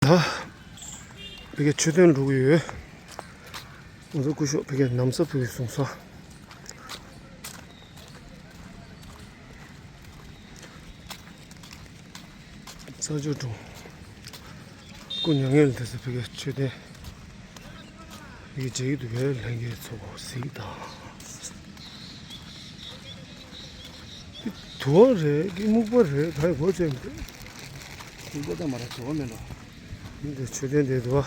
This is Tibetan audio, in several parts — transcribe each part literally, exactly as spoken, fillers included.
ད་ཕ་གི་མཆོད་རྟེན་འགྲོ་གི་ཡོད། ང་ཚོ་སྐུ་ཞབས་ཕ་གི་ན་བཟའ་ཕུལ་གི་སོང་ས། རྩྭ་མཆོག་གྲོང་། སྐུ་མྱ་ངན་ལས་འདས་ས་ཕ་གི་མཆོད་རྟེན། ཕ་གི་མཇལ་གྱི་འདུག་གས། ལྷན་རྒྱས་ཚོ་གཟིགས་དང་། འདི་དུ་བ་རེད་ཀི་སྨུག་པ་རེད། ད་ཡི་གོ་ཅན་འདི། སྨུག་པ་ད་མ་རེད། དུ་བ་མིན་འགྲོ། འདི་མཆོད་རྟེན་འདི་དུ་བ།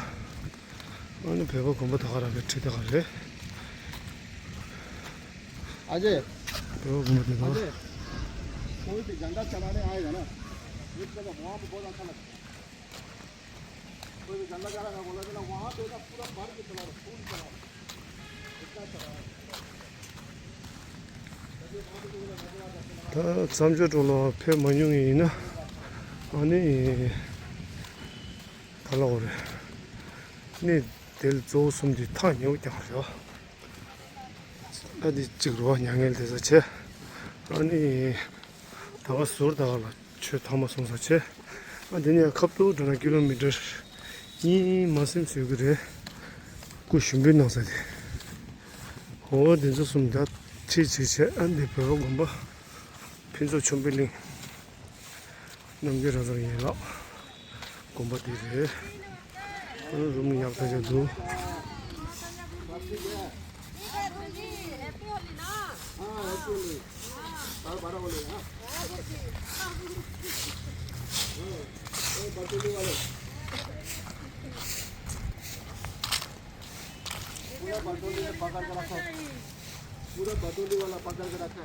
ཨ་ནི་བོད་པ་དགོན་པ་ད་ག་རང་གི་ཁྲི་ད་ག་རེད། अजय, བོད་པ་དགོན་པ་འདི་དུ་བ། अजय, कोई भी झंडा चढ़ाने आएगा ना, एक जगह वहाँ पे बहुत अच्छा लगता है। कोई भी झंडा चढ़ाने बोला था ना, वहाँ पे ना पूरा भर के चला रहा, फुल चला रहा, इतना चला रहा। ད་རྩྭ་མཆོག་གྲོང་ལ་ཕེབས་མ་མྱོང་ཡིན་ན། ཨ་ནི་ག་ལ་འོ་རེད། གནས་དེ་ལ་གཙོ་བོ་གསུམ་དེ་ཐག་ཉེ་བོ་རྐྱང་རེད་བ། ཨ་འདི་གཅིག་རེད་བ། མྱ་ངན་ལས་འདས་ས་བྱས། ཨ་ནི་ད་ག་ཟུར་ད་ག་ལ་ཆོས་ཐ་མ་སོང་ས་བྱས། ཨ་འདི་ནས་ཁ་ཐུག་འགྲོ་ན་ཀི་ལོ་མི་ཊར་གཉིས་མ་ཟིན་ཟེར་གི་རེད། སྐུ་ཞུགས་འབུལ་གནང་ས་དེ། འོ་འདི་ཚོ་གསུམ་ད་ཁྲིད་བྱས་བྱས། ཨ་འདི་བོད་པ་དགོན་པ་ཕུན་ཚོགས་ཆོས་འཕེལ་གླིང་། རྣམ་རྒྱལ་རང་བཟང་ཡན་ལག་དགོན་པ་དེ་རེད། ཨ་རུམ་ཡག་ཐག་ཆོད་འདུག། पूरा बटोली में पकड़ के रखो। पूरा बटोली वाला पकड़ के रखो।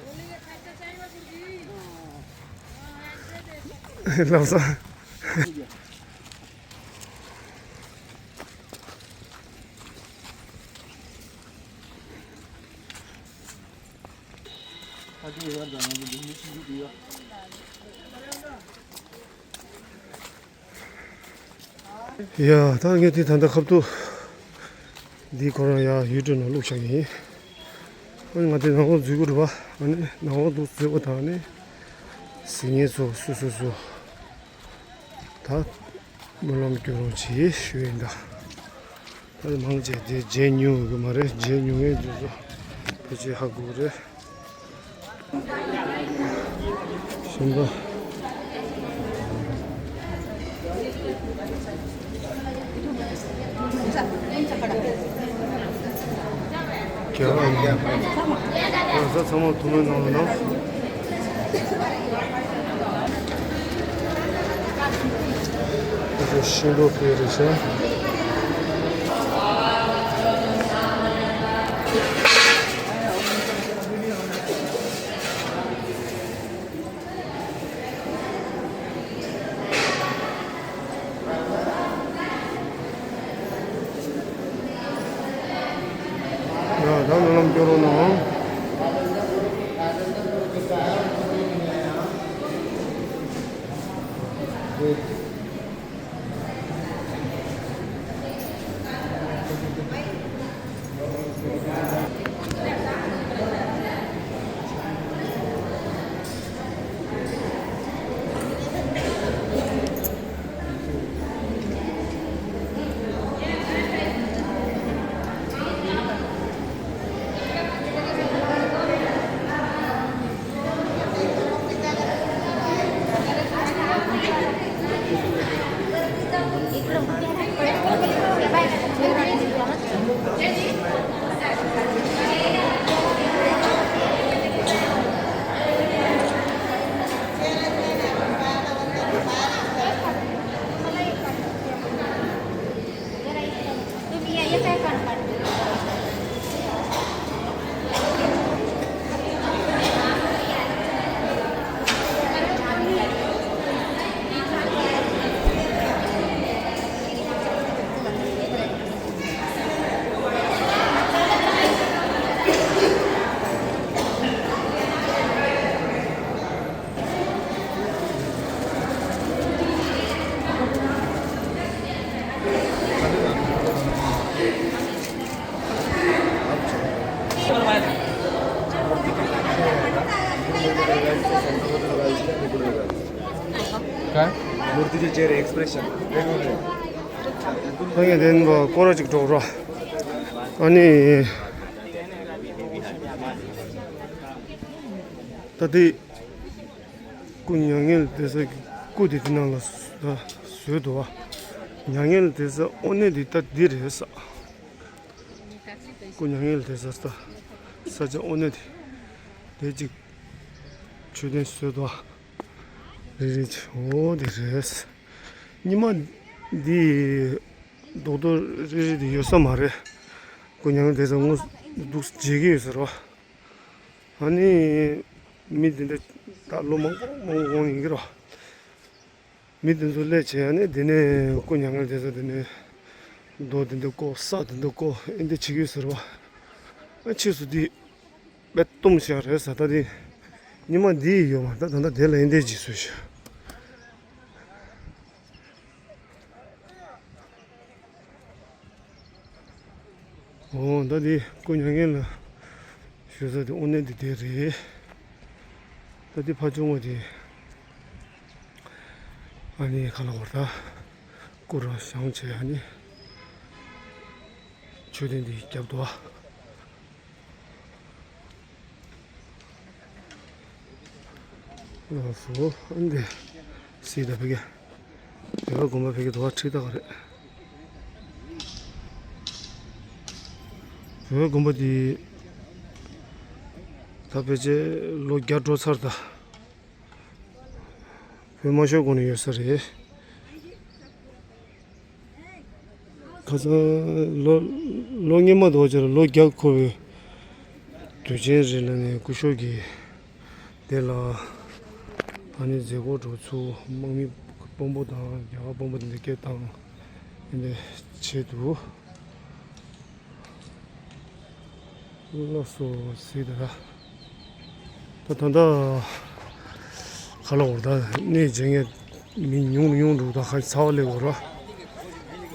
ལགས་སོ། ཡ། ད་ངས་དེ་ད་ལྟ་ཁ་ཐུག་འདི་ཁོ་རང་ཡ་ཡུལ་གྲུ་ནང་བླུགས་བཞག་ཡིན། ཨ་ནི་ང་དེ་ནང་ལོགས་འཛུལ་གི་རེད་པ། ཨ་ནི་ནང་ལོགས་འདུག་འཛུལ་བ་དང་ནི་གཟིགས་མཁན་ཚོ་སོ་སོ་སོ། ད་སྨོན་ལམ་སྐྱོན་རོགས་གྱིས་ཞུ་ཡིན་ད། ད་མང་ཆེ་དེ་མཇལ་མྱོང་ཡོད་གི་མ་རེད། མཇལ་མྱོང་མཁན་དེ་ཚོ་ཕལ་ཆེར་ཧ་གོ་གི་རེད། གཞན་པ། རྒྱལ་བ་ཡིན། ང་ཚོ་ཚང་མ་ཐུགས་སྨོན་གནང་རོགས་གནང་། ད་ཤིང་ཏོག་ཕུལ་རེད་ཤག། ཡ། ད་སྨོན་ལམ་སྐྱོན་རོགས་གནང་། काय? मूर्तीचे चेहरे, एक्सप्रेशन वेगवेगळे. ད་ངས་དེ་ནས་སྐོར་ར་ཅིག་འགྲོ་ར། ཨ་ནི། ད་དེ། སྐུ་མྱ་ངན་ལས་འདས་ས་གི་སྐུ་དེ་དེ་ནང་ལ་ད་བཟོས་འདུག་བ། མྱ་ངན་ལས་འདས་ས་དངོས་གནས་དེ་ད་འདི་རེད་ས། སྐུ་མྱ་ངན་ལས་འདས་ས་ད་ས་ཆ་དངོས་གནས་དེ་དེ་ཅིག་མཆོད་རྟེན་བཟོས་འདུག་བ། རེད་རེད། འོ་དེ་རེད། ཉི་མ་འདི་རྡོག་རྡོག་རེ་རེ་དེ་ཡོད་ས་མ་རེད། སྐུ་མྱ་ངན་ལས་འདས་ས་དངོས་སུ་འདུག་མཇལ་གྱི་ཡོད་ས་རེད་བ། ཨ་ནི། མི་དེ་འདྲ་ད་ལོ་མང་པོ་མང་པོ་གོང་ཡིན་གྱི་རེད་བ། མི་དེ་ཚོ་སླེབས་བྱས་ཨ་ནི་དེ་ནས་སྐུ་མྱ་ངན་ལས་འདས་ས་དེ་ནས་རྡོ་དེ་འདྲ་བཀོག་ས་དེ་འདྲ་བཀོག་ཨེ་འདྲ་བྱེད་ཀྱི་ཡོད་ས་རེད་བ། ཨ་ཕྱིས་སུ་དེ་དཔེ་སྟོང་ཤག་རེད་ས། ད་དེ་ཉི་མ་འདི་ཡོད་མ་ད་ད་ལྟ་དེ་ལ་ཨེ་འདྲ་བྱེད་སྲོལ་ཞིག་འོ་ད་འདི་སྐུ་མྱ་ངན་ལ་བཞུགས་ས་དེ་དངོས་གནས་འདི་དེ་རེད། ད་འདི་ཕ་ཆུང་བ་དེ་ཨ་ནི་ག་ལ་བར་ད་སྐུ་ར་བཞེངས་བྱས་ཨ་ནི་མཆོད་རྟེན་འདི་བརྒྱབ་འདུག་ཨ། ལགས་སོ། ཨ་འདི་སྲིད་ད་ཕ་གི་བོད་པ་དགོན་པ་ཕ་གི་དོ་བ་ཁྲིད་ད་ག་རེད། བོད་པ་དགོན་པ་འདི་ད་ཕལ་ཆེར་ལོ་བརྒྱ་འགྲོ་ཚར་ད། བོད་དམར་ཤོག་སྒང་ནས་ཡོད་ས་རེད། ཁ་སང་ལོ་ལོ་སྔོན་མ་དུ་བ་ཅར་ལོ་བརྒྱ་འཁོར་བའི་དུས་ཆེན་རེད་ལ་ནས་སྐུ་ཞབས་ཀྱིས་དེ་ལ་ཨ་ནི་མཛད་སྒོ་འགྲོ་ཚུལ་དམག་མི་དཔོན་པོ་དང་རྒྱ་གར་དཔོན་པོ་དེ་འདྲ་སྐད་བཏང་དེ་འདྲ་བྱས་འདུག་ལགས་སོ་ཟེར་ད། ད་ད་ད་ཁ་ལོ་བར་ད་གནས་བྱེད་མཁན་མི་ཉུང་རུ་ཉུང་རུ་ད་ཁ་ཚ་བ་ལེགས་བར་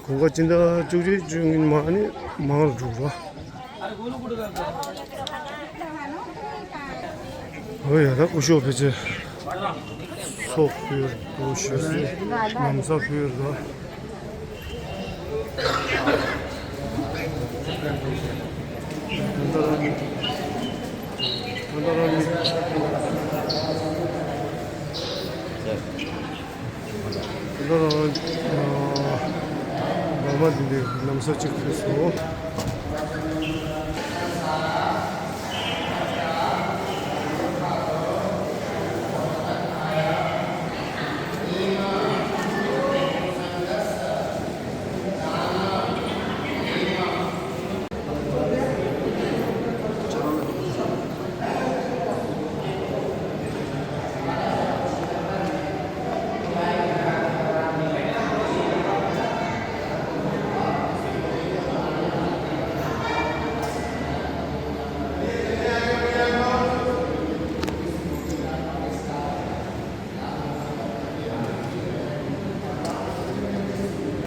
གོང་ཁ་ཅི་འདྲ་བཅུ་གཅིག་བཅུ་གཉིས་མ་ནི་མང་རུ་འགྲོ་ར། ཨོ་ཡ་ད་སྐུ་ཞབས་ཕལ་ཆེར་ཚོགས་ཕུལ་དུ་ཞུ་སྲིད་ན་བཟའ་ཕུལ་ལ། ད་རང་འབར་མ་འདི་འདྲའི་ན་བཟའ་གཅིག་ཕུལ་སོང་།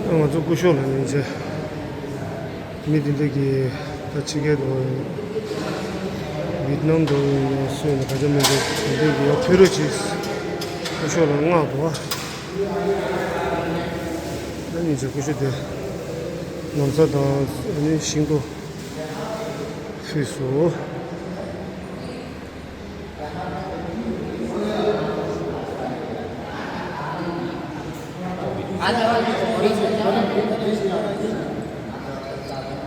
ང་ཚོ་སྐུ་ཞབས་ལ་ཉན་ཆེ། མི་དེ་འདྲ་གི་ད་ཕྱི་རྒྱལ་དུ་ཝི་ཏི་ནམ་དུ་སུ་ཡིན་ན་ག་ཚོད་མི་འདུག་དེ་འདྲ་གི་ཡ་ཕུལ་རོགས་གྱིས། སྐུ་ཞབས་ལ་མངགས་འདུག་ཨ། ད་ཉིན་ཆེ་སྐུ་ཞབས་དེ་ན་བཟའ་དང་ཨ་ནི་ཤིང་ཏོག་ཕུལ་སོང་།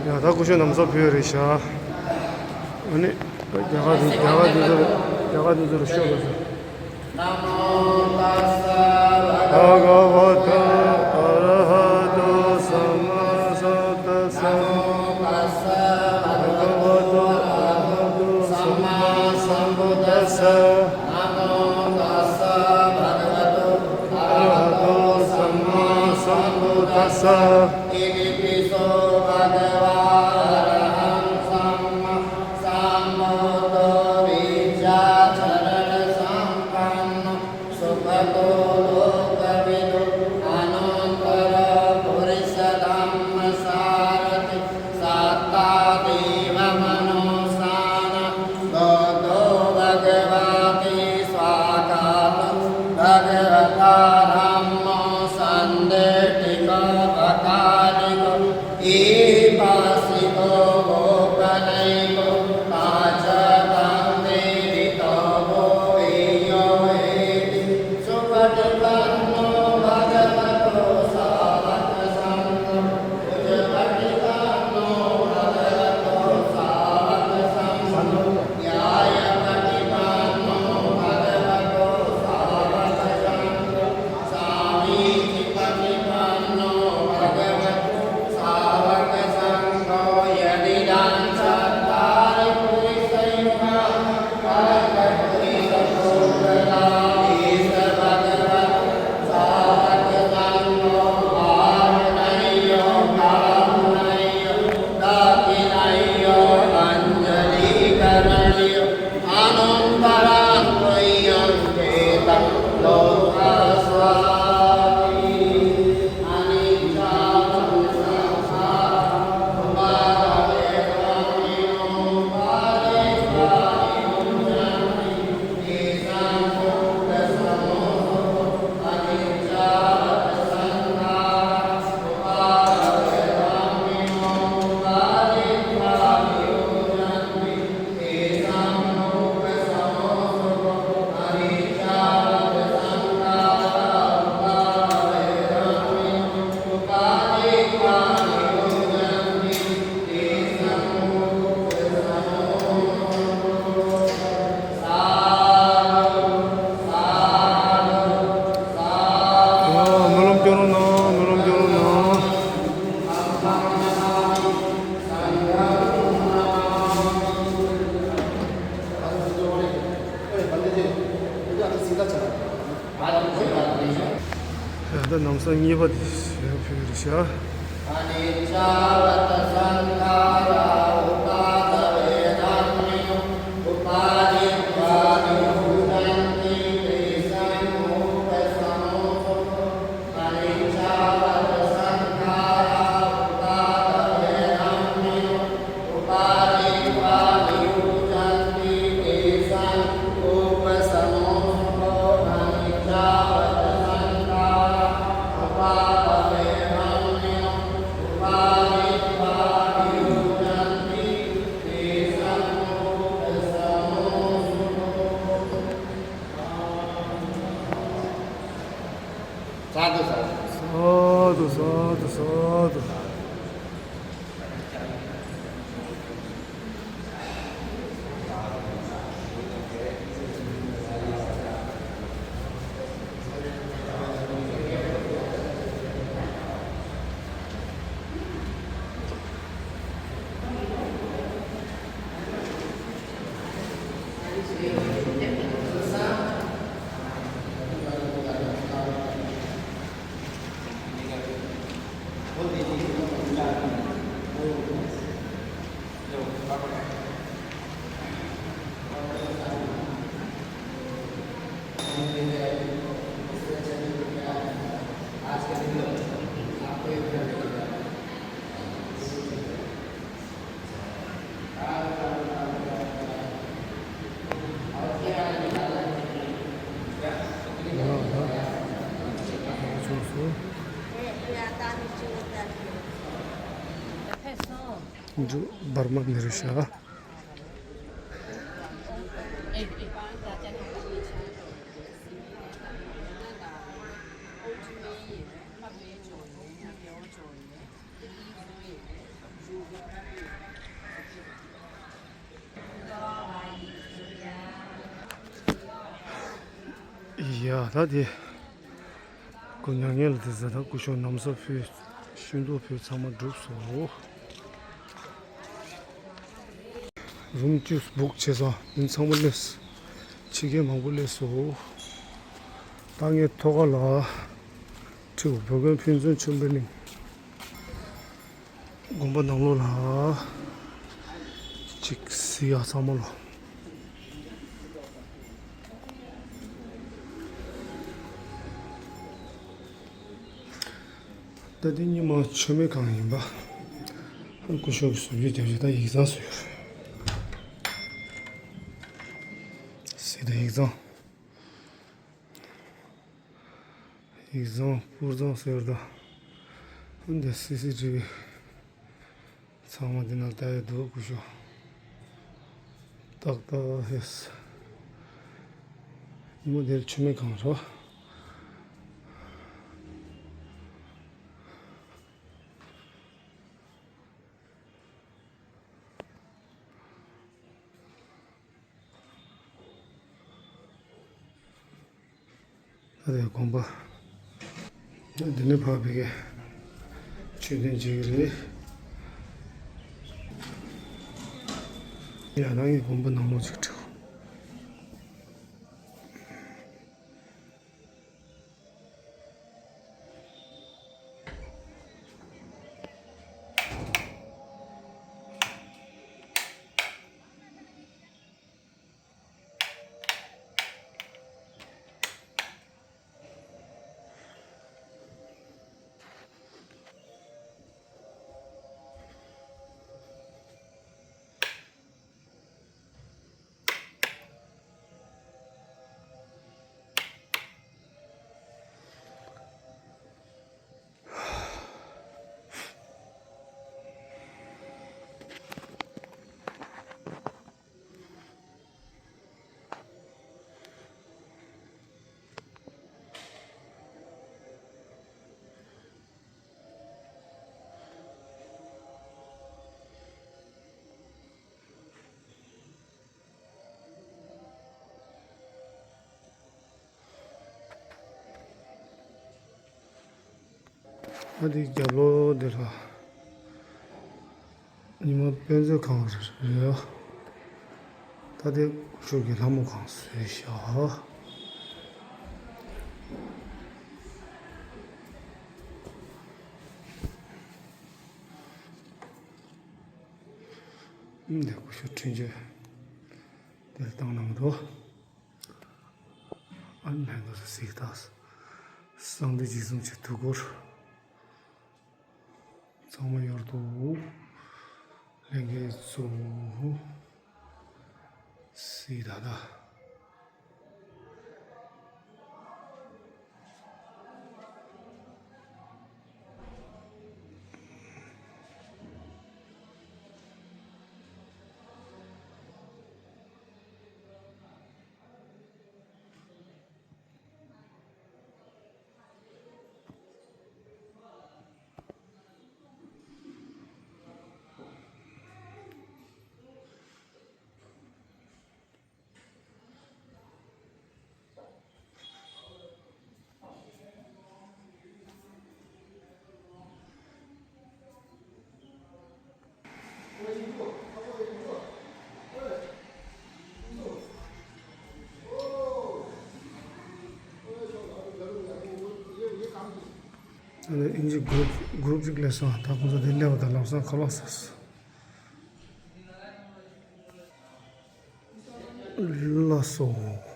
ཡ་ད་སྐུ་ཞབས་ན་བཟའ་ཕུལ་ཡོད་རེད་ཤག་ཨ་ནི་རྒྱ་གར་དེ་རྒྱ་གར་དེ་ཚོར་རྒྱ་གར་དེ་ཚོར་ཤོག་ལ་ཟེར། Namo tassa bhagavato arahato sammāsambuddhassa. Namo tassa bhagavato arahato sammāsambuddhassa. Namo tassa bhagavato arahato sammāsambuddhassa. Itipi so bhagavā arahaṃ sammā sambuddho vijjācaraṇasampanno sugato lokavidū anuttaro purisadammasārathi satthā devamanussānaṃ buddho bhagavāti. Svākkhāto bhagavatā dhammo sandiṭṭhiko akāli ईपासितो ओपनयिको पाचकं वेदितव्यो वेय्यो वेति। सुपटिपन्नो भगवतो सावकसंघो, उजुपटिपन्नो भगवतो सावकसंघो, न्यायपटिपन्नो भगवतो सावकसंघो, सामीचिपटिपन्नो भगवतो सावकसंघो। यदिदं चत्तारि पुरिसयुगानि अष्ट पुरिसपुङ्गवा, एष भगवतो सावकसंघो। आहुनेयो पाहुनेयो दाक्षिणेयो अञ्जलीकरणीयो। अनन्तरं तुय्यं खेदं लोकस्याति। अनिज्जा वत्ससंघा उपादवेधर्मिणो। उपादेय्वा नियुज्यन्ते तेषां दुःखशमो सुखो। अनिज्जा वत्ससंघा उपादवेधर्मिणो। उपादेय्वा नियुज्यन्ते སྨོན་ལམ་སྐྱོན་རོགས་གནང་། སྨོན་ལམ་སྐྱོན་རོགས་གནང་། ད་ལྟ་ལམ་སང་གཉིས་པ་དེ་ཞལ་ཕུལ་རེད་ཤག अनिज्जा वत्ससंघा उपादवेधर्मिणो। उपादेय्वा नियुज्यन्ते तेषां दुःखशमो सुखो। अनिज्जा वत्ससंघा उपादवेधर्मिणो। उपादेय्वा नियुज्यन्ते तेषां दुःखशमो सुखो। अनिज्जा वत्ससंघा उपादवेधर्मिणो। उपादेय्वा नियुज्यन्ते तेषां दुःखशमो सुखो। साधु, साधु। साधु, साधु, साधु। འབར་མ་མི་རུ་ཤ། ཡ་ད་དེ། སྐུ་མྱ་ངན་ལ་དེ་ཟ་ད་སྐུ་ཞབས་ནམ་ས་ཕུལ། ཤིན་ཏུ་ཕུལ་ཚང་མ་གྲུབ་སོང་། རུམ་བཅུ་བུག་བྱས་སོང་། མི་ཚང་མ་སླེབས། ཕྱི་རྒྱལ་མང་པོ་སླེབས་སོང་། ད་ངས་ཐོག་ཁ་ལ་ཁྲིད། བོད་དགོན་ཕུན་ཚོགས་ཆོས་འཕེལ་གླིང་། དགོན་པ་ནང་ལོགས་ལ་ཅིག་གཟིགས་ཡ་ཚང་མ་ལོ། ད་འདི་ཉི་མ་མཆོད་མེ་ཁང་ཡིན་པ། སྐུ་ཞབས་ཀྱི་ཟུར་བརྗེ་རྒྱབ་ཀྱི་ད་ཡིག་ཚང་བཟོས་ཡོད་རེད། སྲིད་དང་ཡིག་ཚང་། ཡིག་ཚང་པུར་ཚང་ཟེར་ད། འདི་སི་སི་ཊི་བི། ཚང་མ་འདི་ན་ལྟ་ཡི་འདུག་སྐུ་ཞབས། ཏག་ཏག་ཡེས། ཉི་མ་འདིར་ཆུ་མིག་གང་རོ། ཨ་རེ་དགོན་པ། འདི་ནས་ཕར་བི་གའི་མཆོད་རྟེན་ཅིག་རེད། ཡ་རང་གི་དགོན་པ་ནང་ལོགས་ཅིག་འགྲོ། ཨ་འདི་རྒྱབ་ལོགས་འདི་ལ་ཉི་མ་དཔེ་མཛོད་ཁང་རེད། ད་དེ་ཤུགས་ཀྱི་ལྷ་མོ་ཁང་བཟོས་ཤག་འདི་སྐུ་ཞབས་ཁྲི་འཇུ་འདིར་བཏང་གནང་འདུག་ཨ་ནི་ལྷན་དུ་གཟིགས་དང་། གསང་འདུས་འཇིགས་གསུམ་གྱི་ཐུགས་འཁོར། ཚང་མ་ཡོད་དོ། ལྷན་རྒྱས་ཚོ། སི་ད་ད། ཨ་ནི་ཨིན་ཇི་གུ་རུབ་གུ་རུབ་ཅིག་སླེབས་སོང་། ད་ཁོང་ཚོ་དེ་སླེབས་པ་དང་ལམ་སང་ཁ་ལག་ཟ། ལགས་སོ།